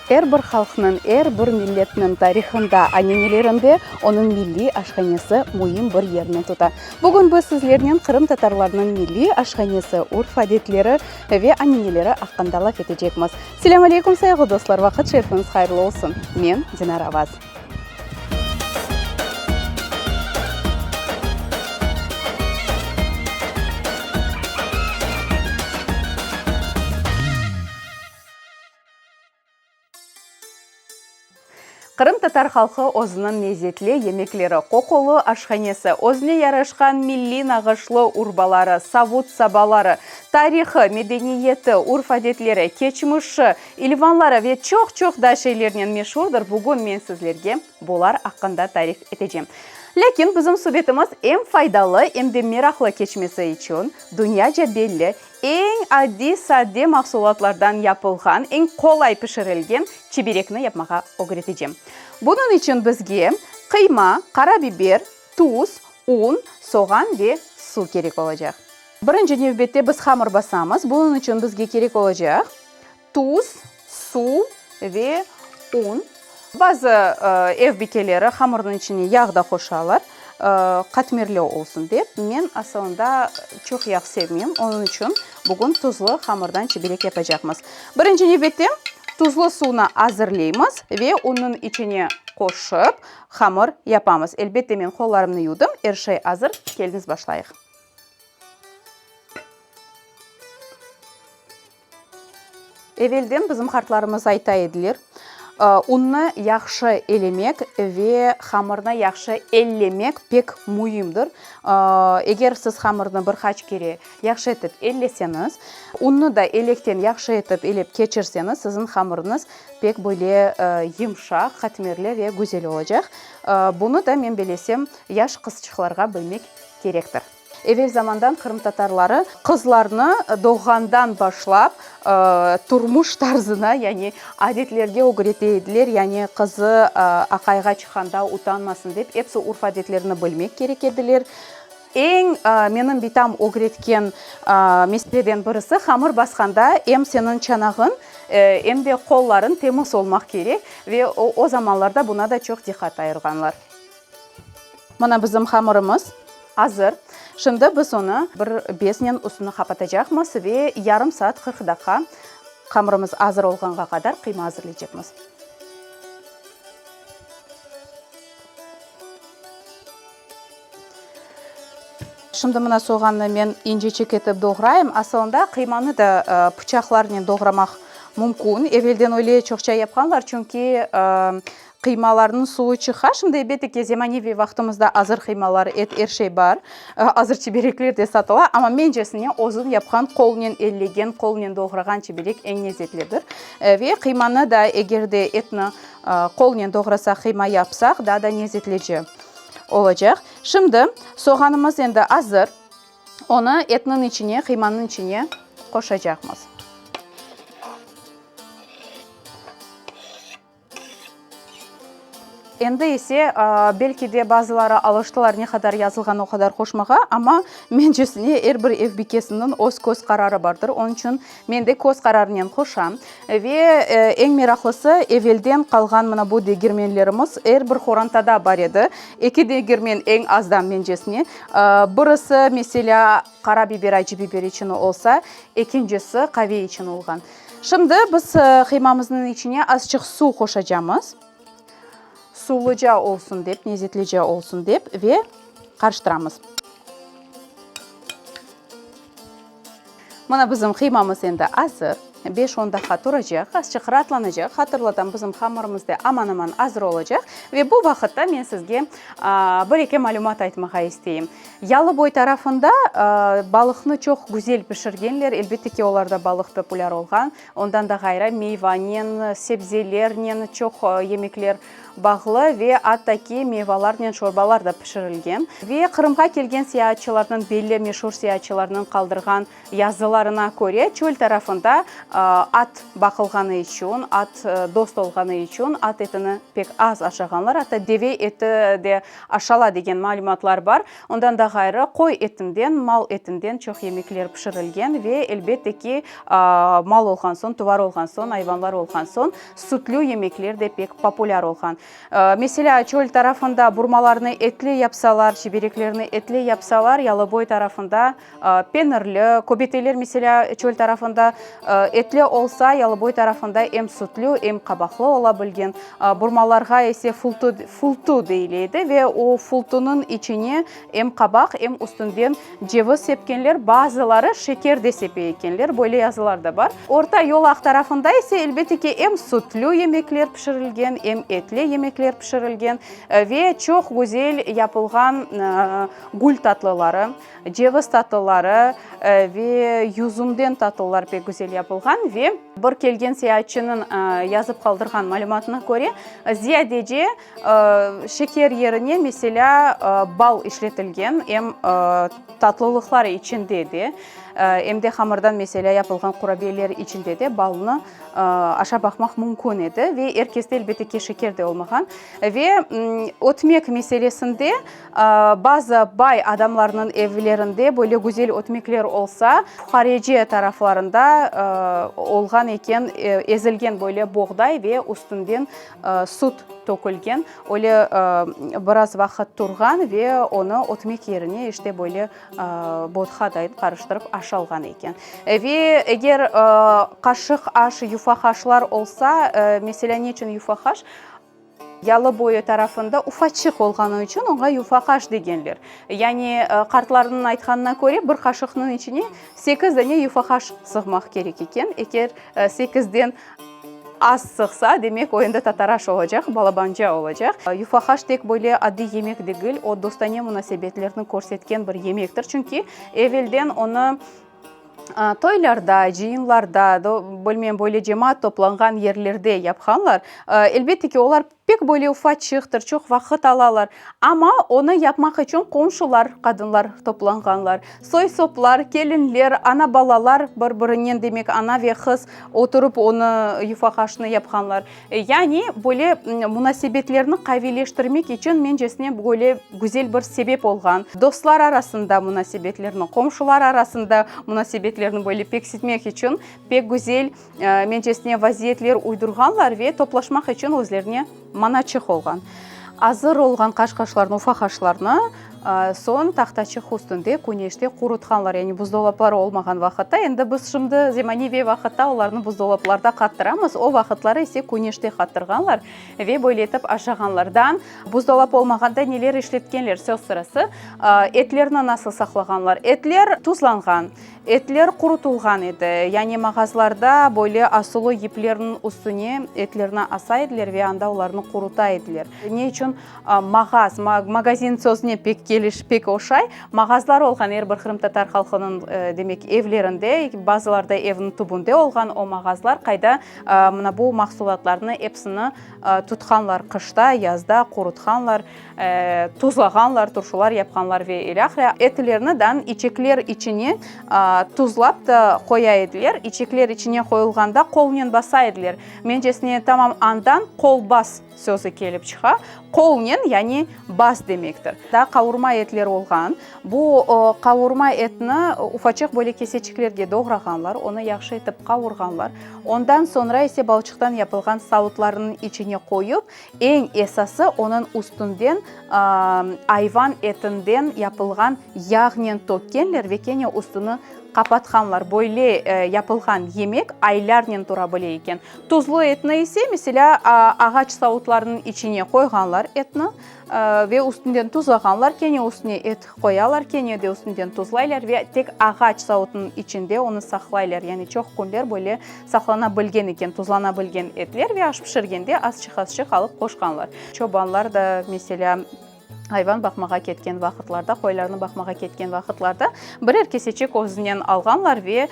Er bir halqnıñ, er bir milletniñ tarihında, anenelerinde onıñ milliy aşhanesi müim bir yerni tuta. Bugün biz sizlernen qırımtatarlarnıñ milliy aşhanesi, urf-adetleri ve aneneleri aqqında laf etecekmiz. Selâm aleyküm, sayğılı dostlar, vaqıt şerifiñiz hayırlı olsun! Men, Dinara Avaz. Qırımtatar halqı özüniñ lezetli yemekleri, qoqulı aşhanesi, özüne yaraşqan milliy nağışlı urbaları, savut-sabaları, tarihı, medeniyeti, urf-adetleri, keçmişi, ilvanları ve çoq-çoq daa şeylernen meşurdır. Bugün men sizlerge bular aqqında tarif etecem. Lâkin bizim subetimiz em faydalı, em de meraqlı keçmesi içün dünyaca belli Eñ adiy, sade mahsulatlardan yapılğan, eñ qolay pişirilgen çiberekni yapmağa ögretecem. Bunıñ içün bizge qıyma, qara biber, tuz, un, soğan ve suv kerek olacaq. Birinci nevbette biz hamır basamız. Bunıñ içün bizge kerek olacaq tuz, suv ve un. Bazı ev bikeleri hamırnıñ içine yağ da qoşalar, qatmerli olsun dep. Men asılında çoq yağ sevmeyim, onıñ içün bugün tuzlı hamırdan çiberek yapacaqmız. Birinci nevbette tuzlı suvnı azırlaymız ve unnıñ içine qoşıp hamır yapamız. Elbette, men qollarımnı yuvdım, er şey azır, keliñiz başlayıq. Evelden bizim qartlarımız ayta ediler, unnı yahşı elemek ve hamırnı yahşı ellemek pek müimdir. Eger siz hamırnı bir qaç kere yahşı etip elleseñiz, unnı da elekten yahşı etip elep keçirseñiz, siziñ hamırıñız pek böyle yımşaq, qatmerli ve güzel olacaq. Bunı da, men belesem, yaş qızçıqlarğa bilmek kerektir. Evel zamandan qırımtatarları qızlarnı doğğandan başlap turmuş tarzına, yani adetlerge ögrete ediler, yani qızı aqayğa çıqqanda utanmasın dep, episi urf-adetlerini bilmek kerek ediler. Eñ menim bitam ögretken meseleden birisi, hamır basqanda em seniñ çanağıñ, em de qollarıñ temiz olmaq kerek ve o zamanlarda buna da çoq diqqat ayırğanlar. Mına bizim hamırımız azır. Şimdi biz onı bir beznen üstüni qapatacaqmız ve yarım saat 40 daqqa hamırımız azır olğanğa qadar qıyma azırlaycaqmız. Şimdi mına soğannı men inceçik etip doğrayım. Asılında qıymanı da pıçaqlarnen doğramaq mümkün. Evelden öyle çoqça yapqanlar, çünki Qıymalarnıñ suvu çıqa. Şimdi, elbette ki, zemaneviy vaqtımızda azır qıymalar, et, er şey bar. Azır çiberekler de satıla. Amma mencesine, özüñ yapqan, qolnen ellegen, qolnen doğrağan çiberek eñ lezetlidir. Ve qıymanı da, eger de etni qolnen doğrasaq, qıyma yapsaq, daa da lezetlice olacaq. Şimdi soğanımız endi azır. Onı etniñ içine, qıymanıñ içine qoşacaqmız. Endi ise, belki de bazıları alıştılar ne qadar yazılğan o qadar qoşmağa, amma mencesine er bir ev bikesiniñ öz köz qararı bardır. Onıñ içün men de köz qararınen qoşam. Ve eñ meraqlısı, evelden qalğan mına bu degirmenlerimiz er bir qorantada bar edi. Eki degirmen eñ azdan mencesine. Birisi, meselâ, qara biber, acı biber içün olsa, ekincisi qave içün olğan. Şimdi biz qıymamıznıñ içine azçıq suv qoşacamız, suvlıca olsun dep, lezetlice olsun dep ve qarıştıramız. Mına bizim qıymamız endi azır. Beş-on daqqa turacaq, azçıq raatlanacaq. Hatırlatam, bizim hamırımız da aman-aman azır olacaq. Ve bu vaqıtta men sizge bir-eki malümat aytmağa isteyim. Yalıboy tarafında balıqnı çoq güzel pişirgenler, elbette ki, olarda balıq populâr olğan. Ondan da ğayrı, meyvanen, sebzelernen çoq yemekler bağlı ve atta ki, meyvalarnen şorbalar da pişirilgen. Ve Qırımğa kelgen seyaatçılarnıñ, belli meşur seyaatçılarnıñ qaldırğan yazılarına köre, çöl tarafında. At baqılğanı içün, at dost olğanı içün at etini pek az aşağanlar, atta deve eti de aşala degen malümatlar bar. Ondan da ğayrı, qoy etinden, mal etinden çoq yemekler pişirilgen ve, elbette ki, mal olğan soñ, tuvar olğan soñ, ayvanlar olğan soñ, sütlü yemekler de pek populâr olğan. Meselâ, çöl tarafında burmalarnı etli yapsalar, çibereklerni etli yapsalar, Yalıboy tarafında penirli, köbeteler, meselâ, çöl tarafında etli olsa, Yalıboy tarafında em sütlü, em qabaqlı ola bilgen. Burmalarğa ise fultu, fultu deyile edi ve o fultunıñ içine em qabaq, em üstünden ceviz sepkenler, bazıları şeker de sepe ekenler, böyle yazılar da bar. Orta yolaq tarafında ise, elbette ki, em sütlü yemekler pişirilgen, em etli yemekler pişirilgen ve çoq güzel yapılğan gül tatlıları, ceviz tatlıları ve yüzümden tatlılar pek güzel yapılğan ve bir kelgen seyaatçınıñ yazıp qaldırğan malümatına köre, ziyadece Şeker yerine, meselâ, bal işletilgen, em tatlılıqlar içinde de, em de hamırdan, meselâ, yapılğan qurabiyeler içinde de balnı aşap baqmaq mümkün edi. Ve er keste, elbette ki, şeker de olmağan. Ve ötmek meselesinde bazı bay adamlarnıñ evlerinde böyle güzel ötmekler olsa, fuqarece taraflarında olğan eken ezilgen böyle boğday ve üstünden Süt tökülgen, öyle biraz vaqıt turğan ve onı ötmek yerine işte böyle botqaday qarıştırıp aşalğan eken. Ve eger qaşıq aş, yufaq aşlar olsa, meselâ, ne içün yufaq aş? Yalı boyu tarafında ufaçıq olğanı içün oña yufaq aş degenler. Yani qartlarnıñ aytqanına köre, bir qaşıqnıñ içine sekiz dane yufaq aş sığmaq kerek eken. Eger sekizden Az sığsa, demek, o endi tataraş olacaq, balabanca olacaq. Yufahaş tek böyle adiy yemek degil, o dostane munasebetlerni körsetken bir yemektir. Çünki evelden onı toylarda, cıyınlarda, bilmem, böyle cemaat toplanğan yerlerde yapqanlar. Elbette ki, olar pek böyle ufaçıqtır, çoq vaqıt alalar. Amma onı yapmaq içün qomşular, qadınlar toplanğanlar. Soy-soplar, kelinler, ana-balalar bir-birinen, demek, ana ve qız oturıp onı, yufaqaşnı yapqanlar. Yani, böyle munasebetlerni qaviyleştirmek içün, mencesine, böyle güzel bir sebep olğan. Dostlar arasında munasebetlerni, qomşular arasında munasebetlerni böyle peksitmek içün pek güzel, mencesine, vaziyetler uydurğanlar ve toplaşmaq içün özlerine manaçıq olğan. Azır olğan qaşqaşlarnı, ufaq aşlarnı soñ tahtaçıq üstünde küneşte qurutqanlar, yani buzdolapları olmağan vaqıtta. Endi biz şimdi zemaneviy vaqıtta olarnı buzdolaplarda qattıramız, o vaqıtları ise küneşte qattırğanlar ve böyle etip aşağanlardan. Buzdolap olmağanda neler işletkenler, söz sırası, etlerni nasıl saqlağanlar? Etler tuzlanğan. Etler qurutılğan edi, yani mağazlarda böyle asılı yiplerniñ üstüne etlerni asa ediler ve anda olarnı quruta ediler. Ne içün mağaz, magazin sözüne pek keliş, pek oşay. Mağazlar olğan er bir qırımtatar halqınıñ, demek, evlerinde, bazılarda evniñ tübünde olğan o mağazlar, qayda mına bu mahsulatlarnı episini tutqanlar qışta, yazda qurutqanlar. Tuzlağanlar, turşular yapqanlar ve ilâhre. Etlerni dan içekler içine tuzlap da qoya ediler. İçekler içine qoyulğanda qolnen basa ediler. Mencesine, tamam andan qolbas sözü kelip çıqa. Qolnen, yani bas demektir. Daa qavurma etler olğan. Bu qavurma etni ufaçıq böyle keseçiklerge doğrağanlar, onı yahşı etip qavurğanlar. Ondan soñra ise balçıqtan yapılğan savutlarnıñ içine qoyup, Eñ esası, onıñ üstünden ayvan etinden yapılğan yağnen tökkenler ve kene üstüni qapatqanlar. Böyle yapılğan yemek aylarnen tura bile eken. Tuzlu etni ise, meselâ, ağaç savutlarınıñ içine qoyğanlar etni ve üstünden tuzlağanlar, kene üstüne et qoyalar, kene de üstünden tuzlaylar ve tek ağaç savutınıñ içinde onı saqlaylar. Yani çoq künler böyle saqlana bilgen eken, tuzlana bilgen etler ve aş pişirgende azçıq-azçıq alıp qoşqanlar. Çobanlar da, meselâ, ayvan baqmağa ketken vaqıtlarda, qoylarnı baqmağa ketken vaqıtlarda birer keseçik özünen alğanlar ve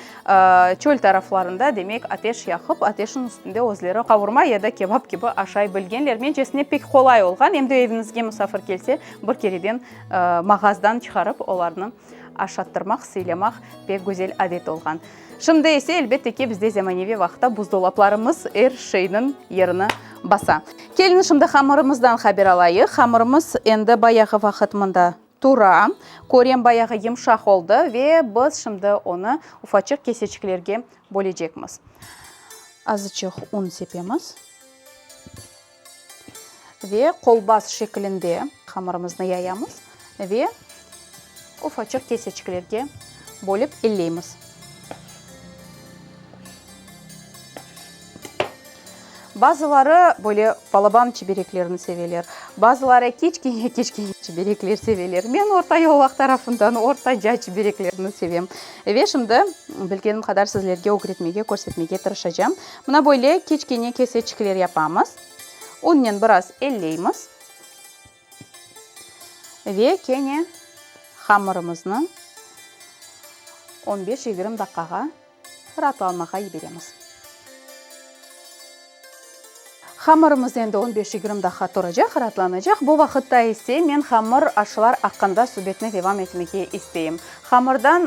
çöl taraflarında, demek, ateş yaqıp, ateşniñ üstünde özleri qavurma ya da kebap kibi aşay bilgenler. Mencesine pek qolay olğan, em de eviñizge musafir kelse, bir kereden mağazdan çıqarıp olarnı. Aşattırmaq, sıylamaq pek güzel adet olğan. Şimdi ise, elbette ki, bizde zemaneviy vaqıtta buzdolaplarımız er şeyniñ yerini basa. Keliñ, şimdi hamırımızdan haber alayıq. Hamırımız endi bayağı vaqıt mında tura. Körem, bayağı yımşaq oldı ve biz şimdi onı ufaçıq keseçiklerge bölecekmiz. Azıçıq un sepemiz ve qolbas şeklinde hamırımıznı yayamız ve ufaçıq keseçiklerge bölip elleymiz. Bazıları böyle balaban çibereklerni seveler, bazıları kiçkene-kiçkene çiberekler seveler. Men orta yolaq tarafından ortaca çibereklerni sevem. Ve şimdi bilgenim qadar sizlerge ögretmege, körsetmege tırışacağım. Mına böyle kiçkene keseçikler yapamız. Unnen biraz elleymiz. Ve kene hamırımıznı on beş-yigirmi daqqağa Raatlanmağa yiberemiz. Hamırımız endi on beş-yigirmi daqqa turacaq, raatlanacaq. Bu vaqıtta ise men hamır aşlar aqqında subetni devam etmege isteyim. Hamırdan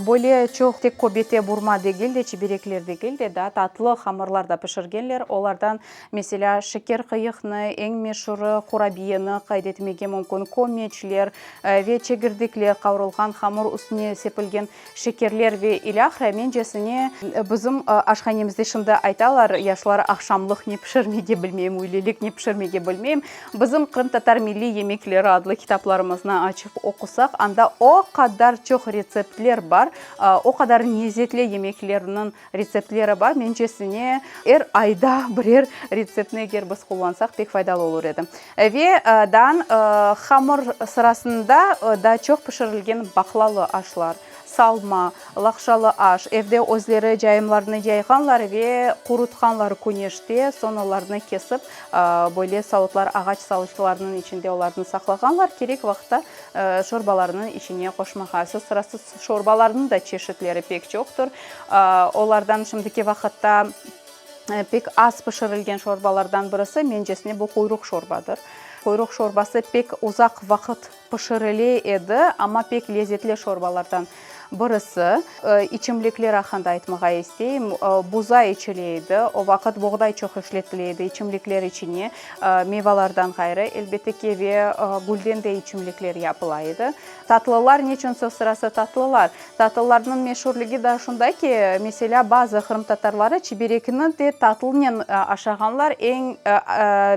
böyle çoq tek köbete, burma degil de, çiberekler degil de, daa tatlı hamırlar da pişirgenler. Olardan, meselâ, şeker qıyıqnı, eñ meşurı qurabiyeni qayd etmege mümkün, kömeçler ve çegirdekler, qavurılğan hamır üstüne sepilgen Şekerler ve ilâhre, mencesine, bizim aşhanemizde şimdi aytalar, yaşlar aqşamlıq ne pişirmege bilmeyim, üylelik ne pişirmege bilmeyim. Bizim Qırımtatar milliy yemekleri adlı kitaplarımıznı açıp oqusaq, anda o qadar çoq retseptler bar, o qadar lezetli yemeklerniñ Retseptleri bar, mencesine, er ayda birer retseptni eger biz qullansaq, pek faydalı olur edi. Ve daa hamır sırasında daa çoq pişirilgen baqlalı aşlar, salma, laqşalı aş, evde özleri cayımlarını yayğanlar ve qurutqanlar küneşte, soñ olarnı kesip, böyle savutlar, ağaç savutlarnıñ içinde olarnı saqlağanlar, kerek vaqıtta şorbalarnıñ içine qoşmağa. Söz sırası, Şorbalarnıñ da çeşitleri pek çoqtır. Olardan şimdiki vaqıtta pek az pişirilgen şorbalardan birisi, mencesine, bu quyruq şorbadır. Quyruq şorbası pek uzaq vaqıt pişirile edi, amma pek lezetli şorbalardan birisi. İçimlikler aqqında aytmağa isteyim. Buza içile edi. O vaqıt boğday çoq işletile edi içimlikler içine, meyvalardan ğayrı, elbette ki, ve gülden de içimlikler yapıla edi. Tatlılar, neçün söz sırası tatlılar? Tatlılarnıñ meşurligi da şunda ki, meselâ, bazı qırımtatarları çiberekni de tatlınen aşağanlar, eñ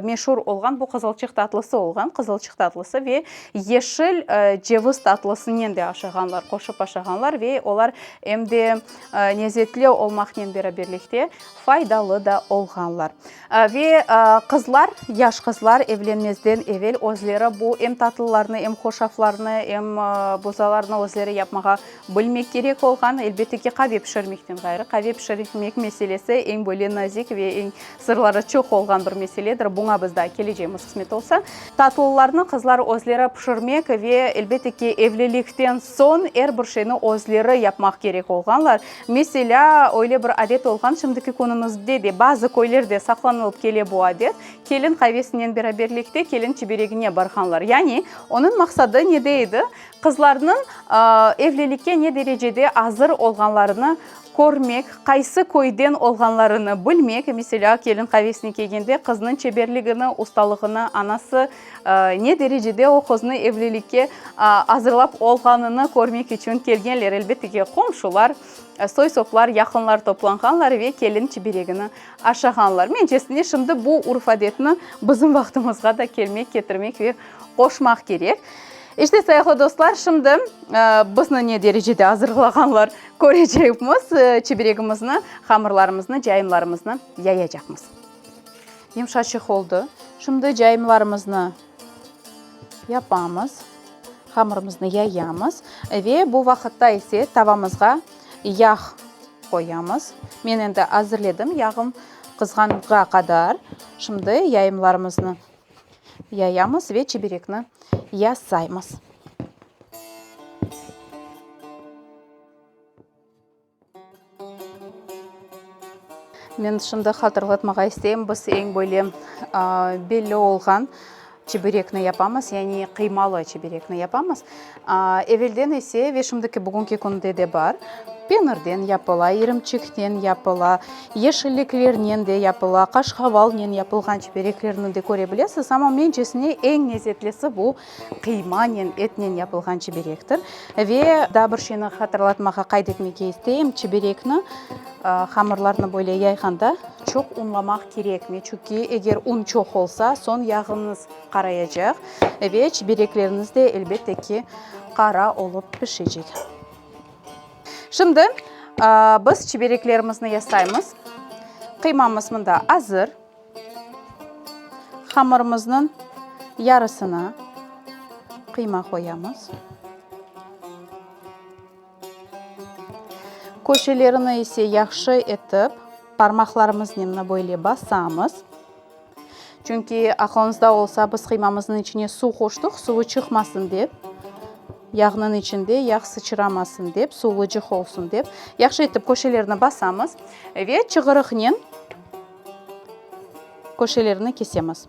meşur olğan bu qızılçıq tatlısı olğan, qızılçıq tatlısı ve yeşil ceviz tatlısınen de aşağanlar, qoşıp aşağanlar ve olar em de lezetli olmaqnen beraberlikte faydalı da olğanlar. Ve qızlar, yaş qızlar evlenmezden evel özleri bu em tatlılarnı, em hoşaflarnı, em buzalarnı özleri yapmağa bilmek kerek olğan. Elbette ki, qave pişirmekten ğayrı, qave pişirmek meselesi eñ böyle nazik ve eñ sırları çoq olğan bir meseledir. Buña biz daa kelecemiz, qısmet olsa. Tatlılarnı qızlar özleri pişirmek ve, elbette ki, evlilikten soñ er bir şeyni özleri yapmaq kerek olğanlar. Meselâ, öyle bir adet olğan, şimdiki künümizde de bazı köylerde saqlanılıp kele bu adet, kelin qavesinen beraberlikte kelin çiberegine barğanlar. Yani, onıñ maqsadı nede edi? Qızlarnıñ evlilikke ne derecede azır olğanlarını körmek, qaysı köyden olğanlarını bilmek. Meselâ, kelin qavesine kelgende qıznıñ çeberligini, ustalığını, anası ne derecede o qıznı evlilikke azırlap olğanını körmek içün kelgenler. Elbette ki, qomşular, soy-soplar, yaqınlar toplanğanlar ve kelin çiberegini aşağanlar. Mencesine, şimdi bu urf-adetni bizim vaqtımızğa da kelmek, ketirmek ve qoşmaq kerek. İşte, sayğılı dostlar, şimdi bizni ne derecede azırlağanlar körecekmiz, çiberegimizni, hamırlarımıznı, cayımlarımıznı yayacaqmız. Yımşaçıq oldı. Şimdi cayımlarımıznı yapamız, hamırımıznı yayamız ve bu vaqıtta ise tavamızğa yağ qoyamız. Men endi azırledim, yağım qızğanğa qadar. Şimdi yayımlarımıznı yayamız ve çiberekni yasaymız. Men şimdi hatırlatmağa isteyim, biz eñ böyle belli olğan. Çiberekni yapamız, yani qıymalı çiberekni yapamız. Evelden ise ve şimdiki bugünki künde de bar, penirden yapıla, irimçikten yapıla, yeşilliklernen de yapıla, qaşqavalnen yapılğan çibereklerni de köre bilesiz. Amma mencesine eñ lezetlisi bu qıymanen, etnen yapılğan çiberektir. Ve daa bir şeyni hatırlatmağa, qayd etmege isteyim, çiberekni Hamırlarnı böyle yayğanda çoq unlamaq kerekmey, çünki eger un çoq olsa, soñ yağıñız qarayacaq ve çiberekleriñiz de, elbette ki, qara olıp pişecek. Şimdi biz çibereklerimizni yasaymız. Qıymamız mında azır. Hamırımıznıñ yarısına qıyma qoyamız. Köşelerini ise yahşı etip parmaqlarımıznen mına böyle basamız. Çünki aqlıñızda olsa, biz qıymamıznıñ içine suv qoştıq, suvı çıqmasın dep, yağnıñ içinde yağ sıçramasın dep, suvlıcıq olsun dep. Yahşı etip köşelerini basamız ve çığırıqnen köşelerini kesemiz.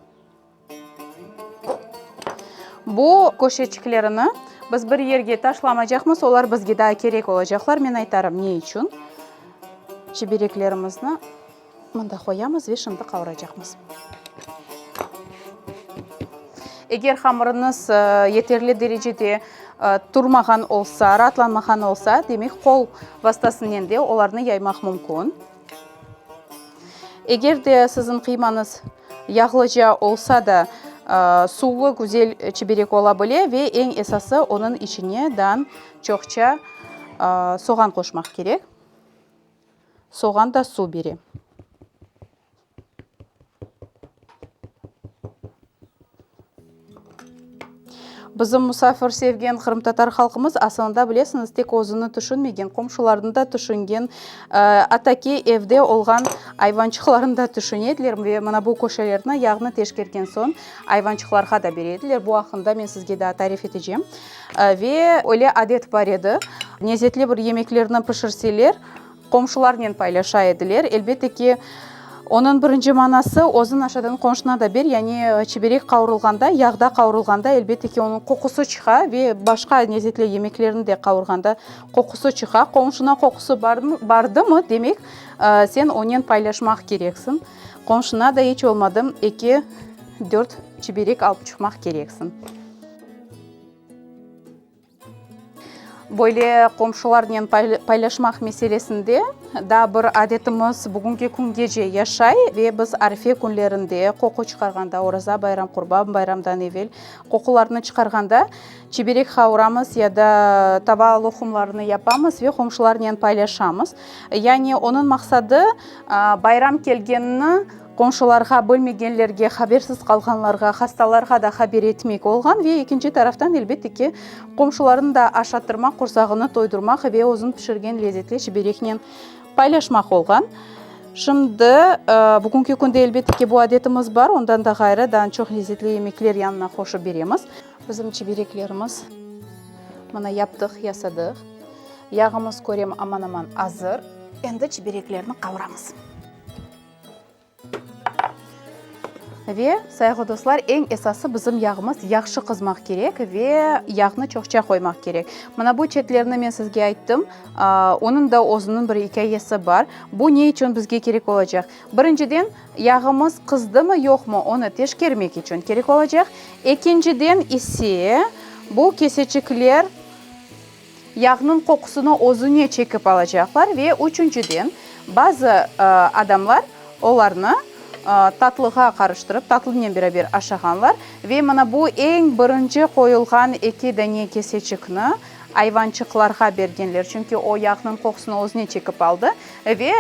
Bu köşeçiklerini biz bir yerge taşlamacaqmız, olar bizge daa kerek olacaqlar, men aytarım ne içün. Çibereklerimizni mında qoyamız ve şimdi qavuracaqmız. Eger hamırıñız yeterli derecede turmağan olsa, raatlanmağan olsa, demek qol vastasınen de olarnı yaymaq mümkün. Eger de siziñ qıymañız yağlıca olsa da, suvlı güzel çiberek ola bile ve eñ esası onıñ içine dan çoqça soğan qoşmaq kerek. Soğan da suv bere. Bizim musafir sevgen qırımtatar halqımız asılında, bilesiñiz, tek özüni tüşünmegen, qomşularını da tüşüngen, ataki evde olğan ayvançıqlarını da tüşüne ediler ve mına bu köşelerni yağnı teşkergen soñ ayvançıqlarğa da bere ediler. Bu aqqında men sizge daa tarif etecem. Ve öyle adet bar edi, lezetli bir yemeklerni pişirseler, Qomşularnen paylaşa ediler. Elbette ki, onıñ birinci manası, özüñ aşadığın qomşuna da ber, yani çiberek qavurılğanda, yağda qavurılğanda, elbette ki, onıñ qoqusı çıqa ve başqa lezetli yemeklerni de qavurğanda qoqusı çıqa. Qomşuna qoqusı bardımı, demek, sen onen paylaşmaq kereksiñ. Qomşuna da iç olmadım eki, dört çiberek alıp çıqmaq kereksiñ. Böyle qomşularnen paylaşmaq meselesinde daa bir adetimiz bugünki küngece yaşay ve biz arfe künlerinde qoqu çıqarğanda, Oraza bayram, Qurban bayramdan evel qoqularnı çıqarğanda çiberek qavuramız ya da tava loqumlarını yapamız ve qomşularnen paylaşamız. Yani onıñ maqsadı bayram kelgenini Qomşularğa, bilmegenlerge, habersiz qalğanlarğa, hastalarğa da haber etmek olğan ve ekinci taraftan, elbette ki, qomşularnı da aşattırmaq, qursağını toydurmaq ve özüñ pişirgen lezetli çibereknen paylaşmaq olğan. Şimdi, bugünki künde, elbette ki, bu adetimiz bar, ondan da ğayrı, daa çoq lezetli yemekler yanına qoşıp beremiz. Bizim çibereklerimiz, mına, yaptıq, yasadıq. Yağımız, körem, aman-aman azır. Endi çibereklerni qavuramız. Ve, sayğılı dostlar, eñ esası bizim yağımız yahşı qızmaq kerek ve yağnı çoqça qoymaq kerek. Mına bu çetlerni men sizge ayttım, onıñ da özüniñ bir ikâyesi bar. Bu ne içün bizge kerek olacaq? Birinciden, yağımız qızdımı, yoqmı, onı teşkermek içün kerek olacaq. Ekinciden ise, bu keseçikler Yağnıñ qoqusını özüne çekip alacaqlar ve üçünciden, bazı adamlar olarnı tatlığa qarıştırıp, tatlınen beraber aşağanlar ve mına bu eñ birinci qoyulğan eki dane keseçikni ayvançıqlarğa bergenler, çünki o yağnıñ qoqusını özüne çekip aldı ve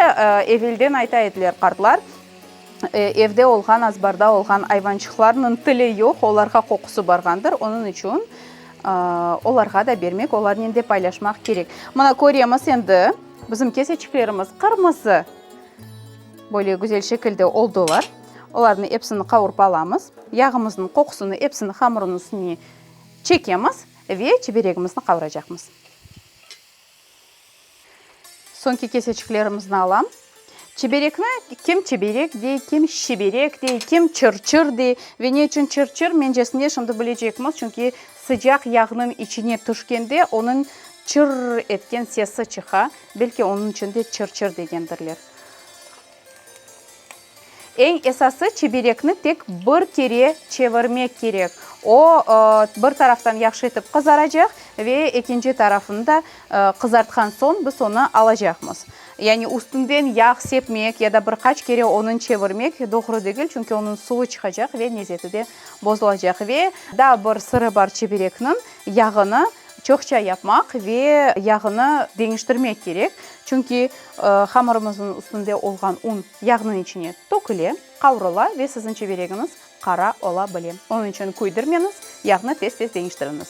evelden ayta ediler qartlar, Evde olğan, azbarda olğan ayvançıqlarnıñ tili yoq, olarğa qoqusı barğandır, onıñ içün olarğa da bermek, olarnen de paylaşmaq kerek. Mına köremiz endi, bizim keseçiklerimiz qırmızı, böyle güzel şekilde oldular. Olarnı episini qavurıp alamız. Yağımıznıñ qoqusını episini hamırnıñ üstüne çekemiz ve çiberegimizni qavuracaqmız. Soñki keseçiklerimizni alam. Çiberekni kim çiberek dey, kim şiberek dey, kim çır-çır dey. Ve ne içün çır-çır, mencesine şimdi bilecekmiz, çünki sıcaq yağnıñ içine tüşkende onıñ çır-r etken sesi çıqa, belki onıñ içün de çır-çır degendirler. Eñ esası, çiberekni tek bir kere çevirmek kerek. O, bir taraftan yahşı etip qızaracaq ve ekinci tarafını da qızartqan soñ biz onı alacaqmız. Yani üstünden yağ sepmek ya da bir qaç kere onıñ çevirmek doğru degil, çünki onıñ suvu çıqacaq ve lezeti de bozulacaq. Ve daa bir sırı bar çiberekniñ, yağını çoqça yapmaq ve yağını deñiştirmek kerek, çünki hamırımıznıñ üstünde olğan un yağnıñ içine töküle, qavrula ve siziñ çiberegiñiz qara ola bile. Onıñ içün küydirmeñiz, yağnı tez-tez deñiştiriñiz.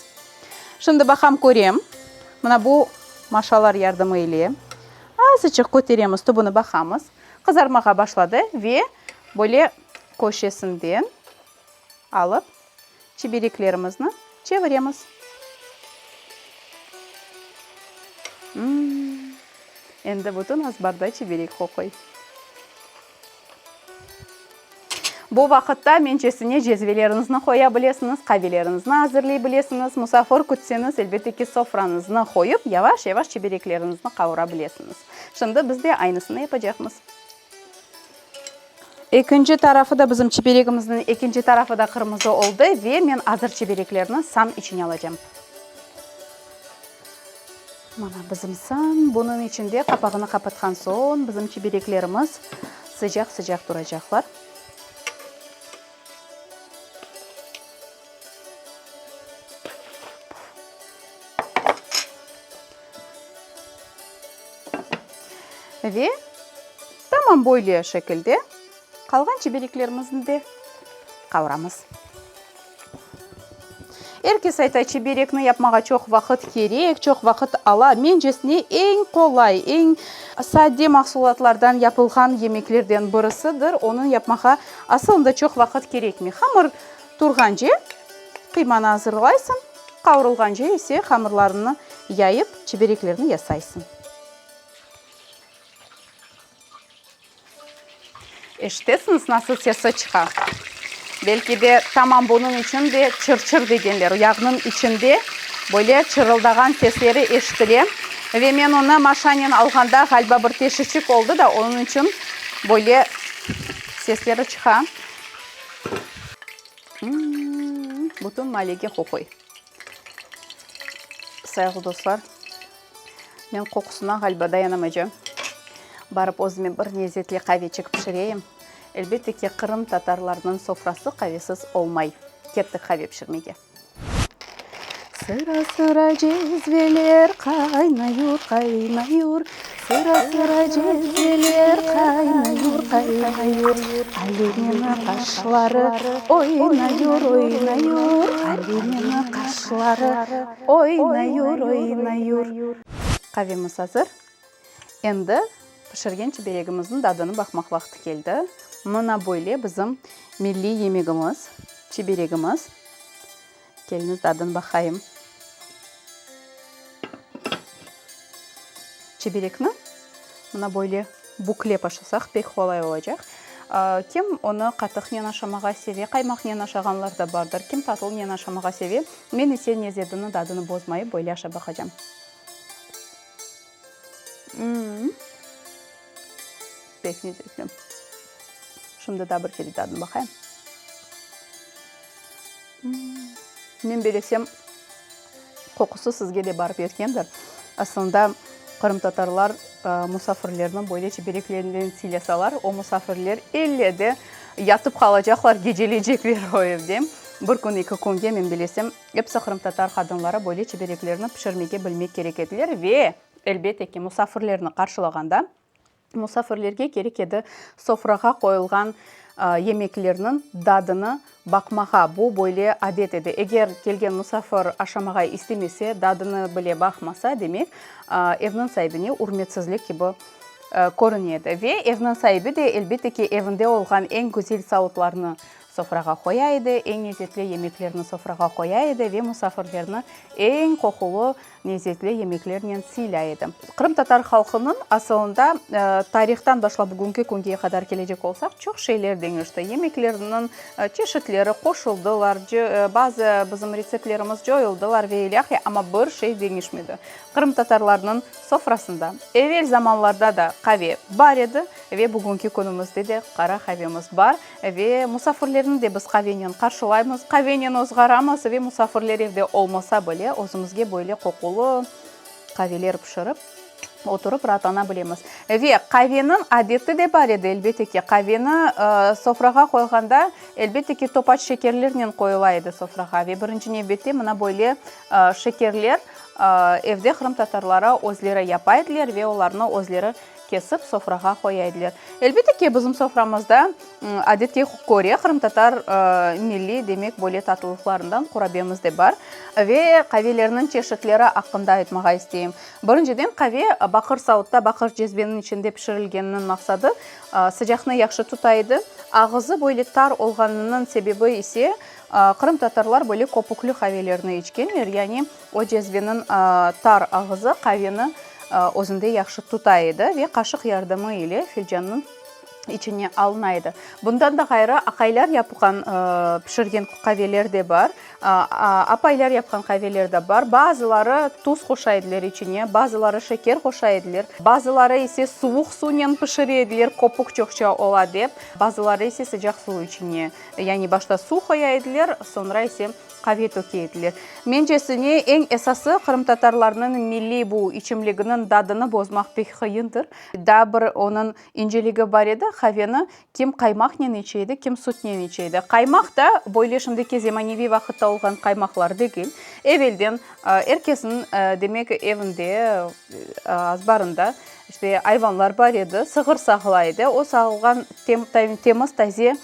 Şimdi baqam körem, mına bu maşalar yardımı ile azıcıq köteremiz, tübüni baqamız, qızarmağa başladı ve böyle köşesinden alıp çibereklerimizni çeviremiz. Mmm, endi bütün azbarda çiberek qoquy. Bu vaqıtta mencesine cezveleriñizni qoya bilesiñiz, qaveleriñizni azırlay bilesiñiz, musafir kütseñiz, elbette ki, sofrañıznı qoyıp, yavaş-yavaş çiberekleriñizni qavura bilesiñiz. Şimdi biz de aynısını yapacaqmız. Ekinci tarafı da, bizim çiberegimizniñ ekinci tarafı da qırmızı oldı ve men azır çibereklerni san içine alacam. Mana bizim san, bunıñ içinde qapağını qapatqan soñ bizim çibereklerimiz sıcaq-sıcaq turacaqlar. Ve tamam böyle şekilde qalğan çibereklerimizni de qavuramız. Er kes ayta, çiberekni yapmağa çoq vaqıt kerek, çoq vaqıt ala. Mencesine, eñ qolay, eñ sade mahsulatlardan yapılğan yemeklerden birisidir. Onı yapmağa asılında çoq vaqıt kerekmey. Hamır turğance qıymanı azırlaysıñ, qavurılğance ise hamırlarını yayıp, çibereklerni yasaysıñ. Eşitesiñiz, nasıl sesi çıqa? Belki de tamam bunıñ içün de çır-çır degenler. Yağnıñ içinde böyle çırıldağan sesleri eşitile. Ve men onı maşanen alğanda, ğaliba, bir teşiçik oldı da, onıñ içün böyle sesleri çıqa. Bütün maalege qoquy. Sayğılı dostlar, men qoqusına ğaliba dayanamaycam. Barıp özüme bir lezetli qaveçik pişireyim. Elbette ki, qırım tatarlarınıñ sofrası qavesiz olmay. Kettik qave pişirmege. Sıra-sıra cezveler qaynayur, qaynayur, Sıra-sıra cezveler qaynayur, qaynayur, Alimeniñ qaşları oynayur, oynayur, Alimeniñ qaşları oynayur, oynayur. Qavemiz azır. Endi pişirgen çiberegimizniñ dadını baqmaq vaqtı keldi. Mına böyle bizim milliy yemegimiz, çiberegimiz. Keliñiz, dadını baqayım. Çiberekni mına böyle büklep aşasaq pek qolay olacaq. Kim onı qatıqnen aşamağa seve, qaymaqnen aşağanlar da bardır, kim tatlınen aşamağa seve. Men ise lezzetini, dadını bozmayıp böyle aşap baqacam. Pek lezzetli. Şimdi daa bir kere dadını baqayım. Men belesem, qoqusı sizge de barıp yetkendir. Aslında, qırımtatarlar musafirlerni böyle çibereklernen sıylasalar, o musafirler elle de yatıp qalacaqlar, geceleycekler o evde. Bir kün, eki künge, men belesem, episi qırımtatar qadınları böyle çibereklerni pişirmege bilmek kerek ediler ve, elbette ki, musafirlerni qarşılağanda, Musafirlerge kerek edi sofrağa qoyulğan yemeklerniñ dadını baqmağa. Bu böyle adet edi. Eger kelgen musafir aşamağa istemese, dadını bile baqmasa, demek, evniñ saibine ürmetsizlik kibi körüne edi. Ve evniñ saibi de, elbette ki, evinde olğan eñ güzel savutlarnı. Sofrağa qoya edi, eñ lezetli yemeklerni sofrağa qoya edi ve musafirlerni eñ qoqulı, lezetli yemeklernen sıylay edi. Qırımtatar halqınıñ asılında tarihtan başlap bugünki künge qadar kelecek olsaq, çoq şeyler deñişti. Yemeklerniñ çeşitleri qoşuldılar, bazı bizim retseptlerimiz coyuldılar ve ilâhre, amma bir şey deñişmedi. Qırımtatarlarnıñ sofrasında evel zamanlarda da qave bar edi ve bugünki künümizde de qara qavemiz bar ve musafirlerni de biz qavenen qarşılaymız, qavenen ozğaramız ve musafirler evde olmasa bile özümizge böyle qoqulı qaveler pişirip oturıp raatlana bilemiz. Ve qaveniñ adeti de bar edi, elbette ki, qaveni sofrağa qoyğanda, elbette ki, topaç şekerlernen qoyula edi sofrağa ve birinci nevbette mına böyle şekerler Evde qırımtatarları özleri yapa ediler ve olarnı özleri kesip sofrağa qoya ediler. Elbette ki, bizim soframızda adetke köre qırımtatar milliy, demek, böyle tatlılıqlarından qurabiyemiz de bar. Ve qavelerniñ çeşitleri aqqında aytmağa isteyim. Birinciden, qave baqır savutta, baqır cezveniñ içinde pişirilgeniniñ maqsadı, sıcaqnı yahşı tuta edi. Ağızı böyle tar olğanınıñ sebebi ise, Qırımtatarlar böyle köpükli qavelerni içkenler, yani o cezveniñ tar ağızı qaveni özünde yahşı tuta edi ve qaşıq yardımı ile filcannıñ içine alına edi. Bundan da ğayrı, aqaylar yapqan, pişirgen qaveler de bar, apaylar yapqan qaveler de bar. Bazıları tuz qoşa ediler içine, bazıları şeker qoşa ediler, bazıları ise suvuq suvnen pişire ediler, köpük çoqça ola dep, bazıları ise sıcaq suv içine. Yani başta suv qoya ediler, soñra ise qave töke ediler. Mencesine, eñ esası, qırımtatarlarnıñ milliy bu içimliginiñ dadını bozmaq pek qıyındır. Daa bir onıñ inceligi bar edi, qaveni kim qaymaqnen içe edi, kim sütnen içe edi. Qaymaq da böyle şimdiki zemaneviy vaqıtta olğan qaymaqlar degil. Evelden er kesniñ, demek, evinde, azbarında İşte, ayvanlar bar edi, sığır sağıla edi. O sağılğan temiz, taze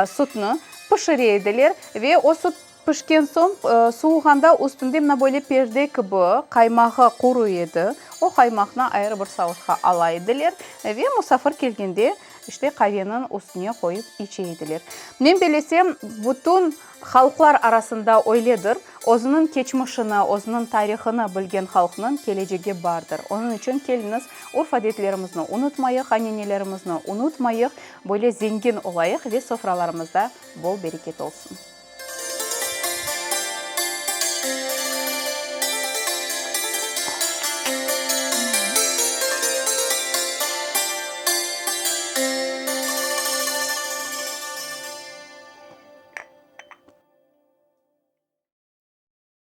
sütni pişire ediler ve o süt pişken soñ, suvuğanda üstünde mına böyle perde kibi qaymağı quruy edi. O qaymaqnı ayrı bir savutqa ala ediler ve musafir kelgende, işte, qaveniñ üstüne qoyıp içe ediler. Men belesem, bütün Halqlar arasında öyledir, özüniñ keçmişini, özüniñ tarihını bilgen halqnıñ kelecegi bardır. Onıñ içün keliñiz, urf-adetlerimizni unutmayıq, anenelerimizni unutmayıq, böyle zengin olayıq ve sofralarımızda bol bereket olsun.